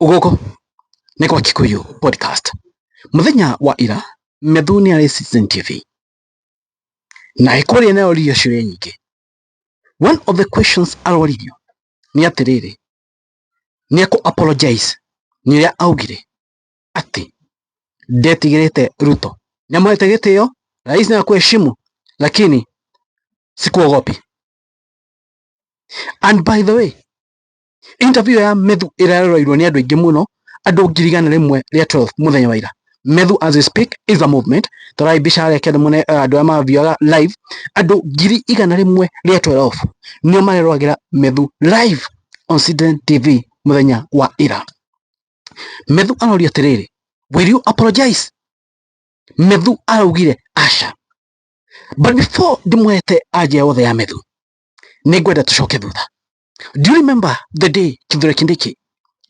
Gũkũ nĩ kwa Kikuyu Podcast. Mũthenya wa ira Methu nĩ arĩ Citizen TV na ĩkũrĩa nayo oririo ciũria nyingĩ. One of the questions aroririo nĩ atĩrĩrĩ, nĩ ekũ apologize nĩ ũrĩa augire atĩ ndetigĩrĩte Ruto, nĩamũhete gĩtĩo, rais na kuheshimu, lakini sikuogopi. And by the way, interview ya Methu ĩrarorirwo nĩ andũ aingĩ mũno, andũ 112,000 mũthenya wa ira. Methu as we speak is a movement. Torai mbica harĩa kĩanda mũne andũ arĩa mavioaga live, andũ 112,000 nĩo mareroragĩra Methu live on Citizen TV mũthenya wa ira. Methu aroria atĩrĩrĩ, will you apologize? Methu araugire aca. But before ndĩmũhete anja yothe ya Methu, nĩngwenda tũcoke thutha. Do you remember the day Kithure Kindiki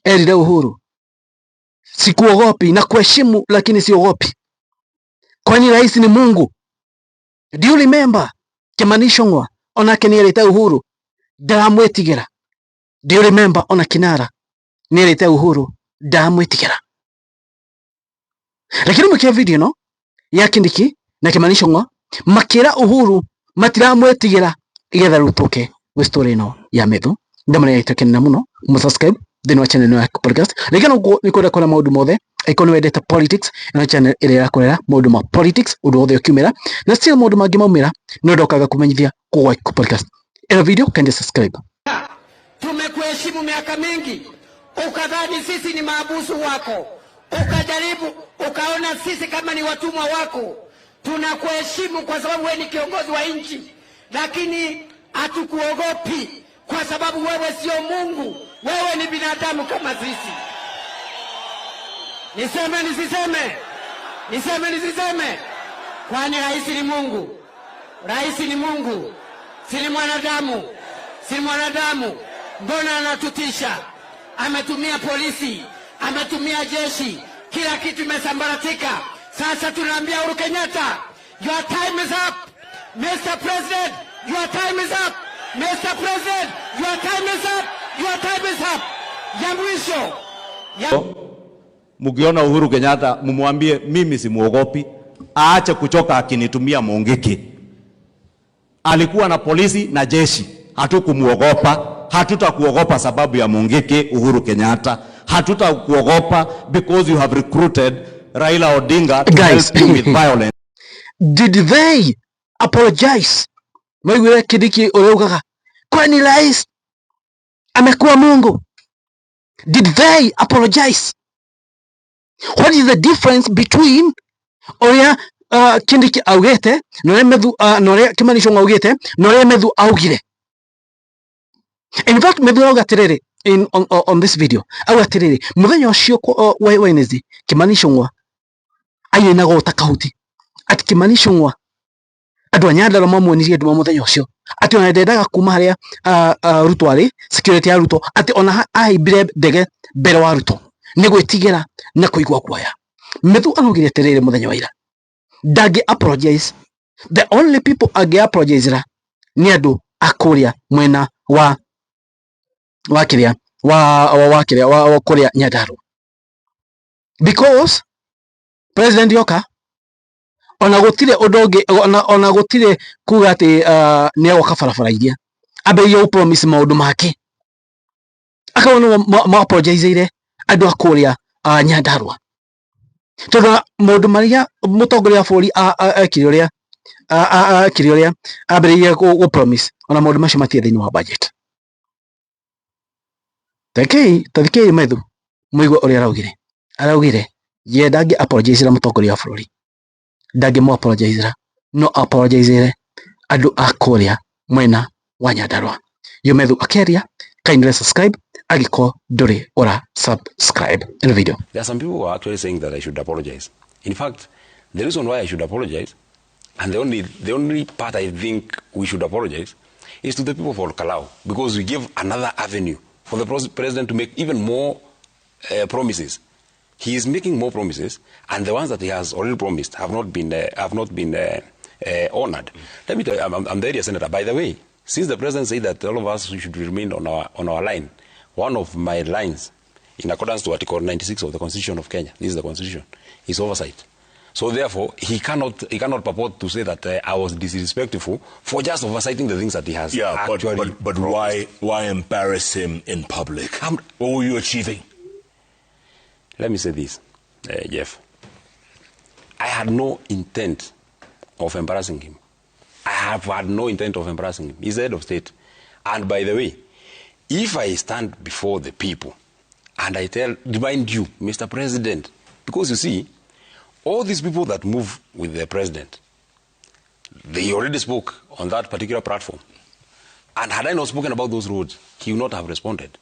erire Uhuru, sikuogopi na kuheshimu lakini siogopi, kwani rais ni Mungu? Do you remember Kimani Ichung'wa onake nĩerĩte Uhuru ndaramwĩtigĩra? Do you remember ona Kinara nĩerĩte Uhuru ndaramwĩtigĩra? Lakini mũkia video ĩno ya Kindiki na Kimani Ichung'wa makĩra Uhuru matiramwĩtigĩra igetha rĩu tũke gwĩ story ĩno ya Methu. Ndamũrĩa ĩtũkenera mũno mũsubscribe thĩinĩ wa channel ĩno ya podcast. Rĩngĩ no nĩ kwenda kuona maũndũ mothe, angĩkorwo nĩ wendete politics, ĩno channel ĩrĩa ĩrakũrera maũndũ ma politics ũndũ wothe ũkiumĩra, na still maũndũ mangĩ maumĩra no ndokaga kũmenyithia kũgwa podcast ĩno video. Kindly subscribe. Tumekuheshimu miaka mingi, ukadhani sisi ni maabusu wako, ukajaribu ukaona sisi kama ni watumwa wako. Tunakuheshimu kwa sababu wewe ni kiongozi wa nchi, lakini hatukuogopi kwa sababu wewe sio Mungu, wewe ni binadamu kama sisi. Niseme nisiseme? Niseme nisiseme? Kwani rais ni Mungu? Rais ni Mungu? Si ni mwanadamu? Si ni mwanadamu? Mbona anatutisha? Ametumia polisi, ametumia jeshi, kila kitu imesambaratika. Sasa tunaambia Uhuru Kenyatta, your time is up. Mr. President, your time is up. Mr. President, your time is up. Your time is up. Ya mwisho ya Mkiona Uhuru Kenyatta mumwambie mimi simuogopi, aache kuchoka akinitumia Mungiki. Alikuwa na polisi na jeshi, hatukumuogopa. Hatutakuogopa sababu ya Mungiki, Uhuru Kenyatta. Hatutakuogopa because you have recruited Raila Odinga to Guys. Help you with violence. Did they apologize? Maiguire Kindiki ũrĩa ugaga kwani rais amekuwa Mungu? Did they apologize? What is the difference between ũrĩa Kindiki augĩte na ũrĩa Methu na ũrĩa Kimani Ichung'wa augĩte na ũrĩa Methu augire? In fact, Methu auga atĩrĩrĩ on this video, auga atĩrĩrĩ, mũthenya ũcio wa Wednesday Kimani Ichung'wa ainaga ta kahuti, atĩ Kimani Ichung'wa andũ a Nyandarua mamuonirie nduma mũthenya ũcio, atĩ ona ndendaga kuma harĩa Ruto arĩ, security ya Ruto, atĩ ona ahaimbire ndege mbere wa Ruto nĩ gwĩtigĩra na kũigua guoya. Methu araugire atĩrĩrĩ, mũthenya wa ira ndangĩ apologize. The only people angĩ apologize ra nĩ andũ a kũrĩa mwena wa kĩrĩa wa kĩrĩa wa kũrĩa Nyandarua, because president yoka ona gũtirĩ ũndũ ũngĩ, ona gũtirĩ kuga atĩ nĩ agoka barabara iria ambĩrĩrie gũ promise maũndũ make, akorwo nĩo ma apologize andũ a kũrĩa Nyandarua, tondũ maũndũ marĩa mũtongoria wa bũrũri ekire, ũrĩa ekire, ũrĩa ambĩrĩirie gũ promise, ona maũndũ macio matirĩ thĩinĩ wa budget. Rekei tathikĩrĩria Methu mũigue ũrĩa araugire. Araugire ye ndangĩ apologize mũtongoria wa bũrũri, ndangĩ mũ apologize, no apologize andũ a kũrĩa mwena wa Nyandarua. Yo Methu akĩaria. Kindly subscribe angĩkorwo ndũrĩ ũra subscribe ĩno video. There are some people who are actually saying that I should apologize. In fact, the reason why I should apologize, and the only part I think we should apologize, is to the people of Ol Kalou, because we gave another avenue for the president to make even more promises. He is making more promises, and the ones that he has already promised have not been honored. Let me tell you, I'm the area senator. By the way, since the president said that all of us should remain on our line, one of my lines in accordance to Article 96 of the Constitution of Kenya, this is the Constitution, is oversight. So therefore, he cannot purport to say that I was disrespectful for just oversighting the things that he has Yeah, but, actually but promised. why embarrass him in public? What were you achieving? Let me say this, Jeff. I had no intent of embarrassing him. I have had no intent of embarrassing him. He's the head of state. And by the way, if I stand before the people and I tell, remind you, Mr. President, because you see, all these people that move with the president, they already spoke on that particular platform. And had I not spoken about those roads, he would not have responded.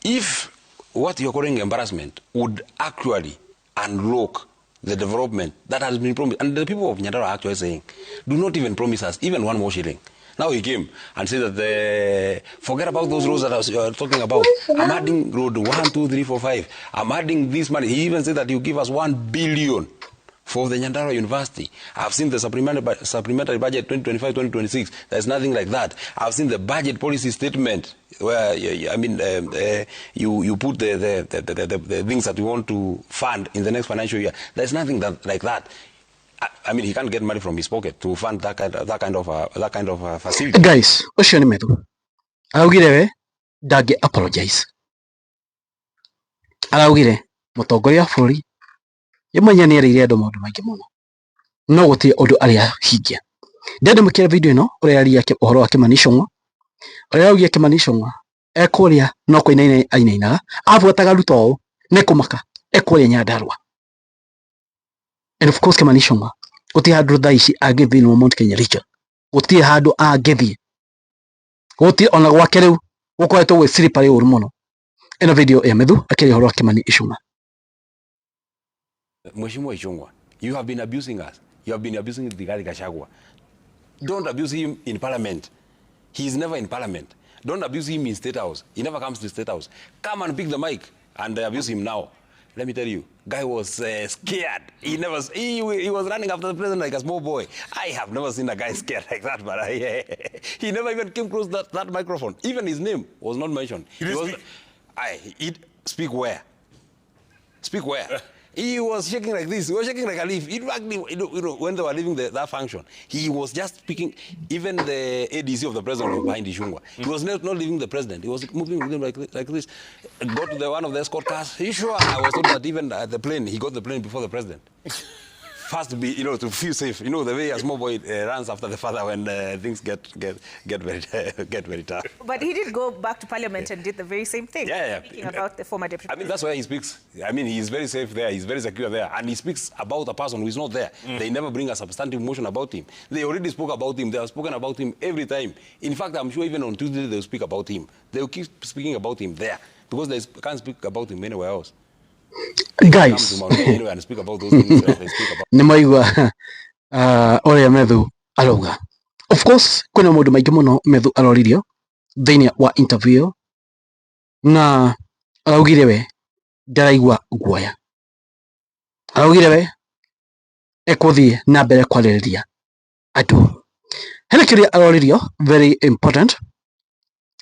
If what you're calling embarrassment would actually unlock the development that has been promised, and the people of Nyandarua are actually saying, do not even promise us even one more shilling. Now he came and said that forget about those roads that I was talking about. I'm adding road 1, 2, 3, 4, 5. I'm adding this money. He even said that he'll give us 1 billion for the Nyandarua University. I've seen the supplementary budget 2025-2026. There's nothing like that. I've seen the budget policy statement where, I mean, you put the things that you want to fund in the next financial year. There's nothing like that. I mean, he can't get money from his pocket to fund that kind of facility. Guys, ũcio nĩ Methu araugire we ndangĩ apologize. Araugire mũtongoria wa bũrũri ye mwenyewe nĩ erĩire andũ maũndũ maingĩ mũno no gũtirĩ ũndũ arĩ ahingia. Ndĩrenda mũkĩre video ĩno ũrĩa aria ũhoro wa Kimani Ichung'wa, ũrĩa araugire Kimani Ichung'wa ekũrĩa no kũinaina ainainaga abuataga Ruto ũũ nĩ kũmaka ekũrĩa Nyandarua. And of course, Kimani Ichung'wa gũtirĩ handũ thaa ici angĩthiĩ thĩinĩ wa Mount Kenya region, gũtirĩ handũ angĩthiĩ, gũtirĩ ona gwake rĩu gũkoretwo gwĩ slippery ũru mũno. Ĩno video ya Methu akĩaria ũhoro wa Kimani Ichung'wa. Mheshimiwa Ichung'wa, you have been abusing us. You have been abusing Rigathi Gachagua. Don't abuse him in parliament. He is never in parliament. Don't abuse him in State House. He never comes to State House. Come and pick the mic and abuse him now. Let me tell you, guy was scared. He never, he was running after the president like a small boy. I have never seen a guy scared like that, but he never even came close that microphone. Even his name was not mentioned. He didn't was, speak? He speak where? Speak where? He was shaking like this. He was shaking like a leaf. In fact, when they were leaving that function, he was just speaking. Even the ADC of the president was behind Ichung'wa. He was not leaving the president. He was moving with him like this. Got to the one of the escort cars. He sure, I was told that even at the plane, he got the plane before the president. First to be, to feel safe. You know, the way a small boy runs after the father when things get very tough. But he did go back to parliament and did the very same thing. Yeah. Speaking about the former deputy. I mean, that's where he speaks. I mean, he's very safe there. He's very secure there. And he speaks about a person who is not there. They never bring a substantive motion about him. They already spoke about him. They have spoken about him every time. In fact, I'm sure even on Tuesday they'll speak about him. They'll keep speaking about him there because they can't speak about him anywhere else. Come Guys, to Mount Kenya anywhere and speak about those things that they speak about. Nĩ maigua ũrĩa Methu arauga. Of course, kwĩna maũndũ maingĩ mũno Methu aroririo thĩinĩ wa interview ĩyo na araugire we ndaraigua guoya. Araugire we ekũthiĩ na mbere kwarĩrĩria andũ. Hena kĩũria aroririo very important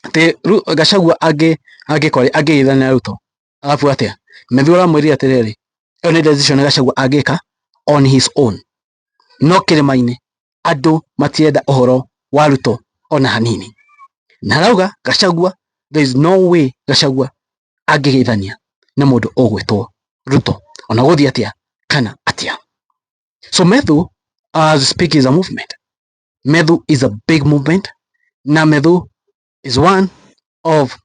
atĩ Gachagua angĩkorwo angĩgeithania na Ruto arabu atĩa. Methu aramwĩrire atĩrĩrĩ, ĩyo nĩ decision Gachagua angĩka on his own, no kĩrĩma-inĩ andũ matirenda ũhoro wa Ruto ona hanini, na arauga Gachagua, there is no way Gachagua angĩgeithania na mũndũ ũgwĩtwo Ruto ona gũthiĩ atĩa kana atĩa. So Methu, as we speak, is a movement. Methu is a big movement na Methu is one of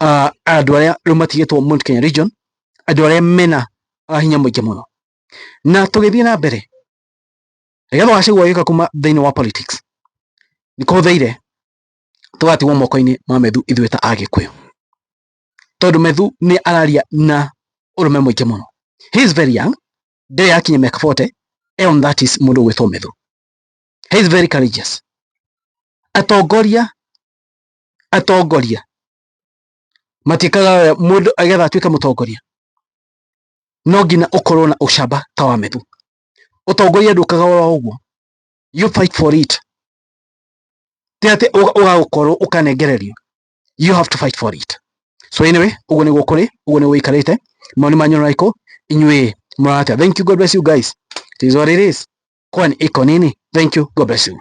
andũ arĩa rĩu matigĩtwo Mount Kenya region, andũ arĩa mena hinya mũingĩ mũno. Na tũgĩthiĩ na mbere, Rigathĩ wa Gachagua agĩũka kuma thĩinĩ wa politics nĩ kũhũthĩire tũgatigwo moko-inĩ ma Methu ithuĩ ta Agĩkũyũ, tondũ Methu nĩ araria na ũrũme mũingĩ mũno. He is very young, ndarĩ akinya mĩaka 40 and that is mũndũ ũgwĩtwo Methu. He is very courageous. Atongoria matiĩkaga mũndũ agetha atuĩke mũtongoria no nginya ũkorwo na ũcamba ta wa Methu. Ũtongoria ndũkaga oro ũguo, you fight for it. Ti atĩ ũgagũkorwo ũkanengererio, you have to fight for it. So anyway, uguo niguo kuri, uguo niguo ikarite. Maoni manyu marĩkũ? Inyuĩ mũrata. Thank you, God bless you guys. It is what it is. Kwani iko nini? Thank you, God bless you.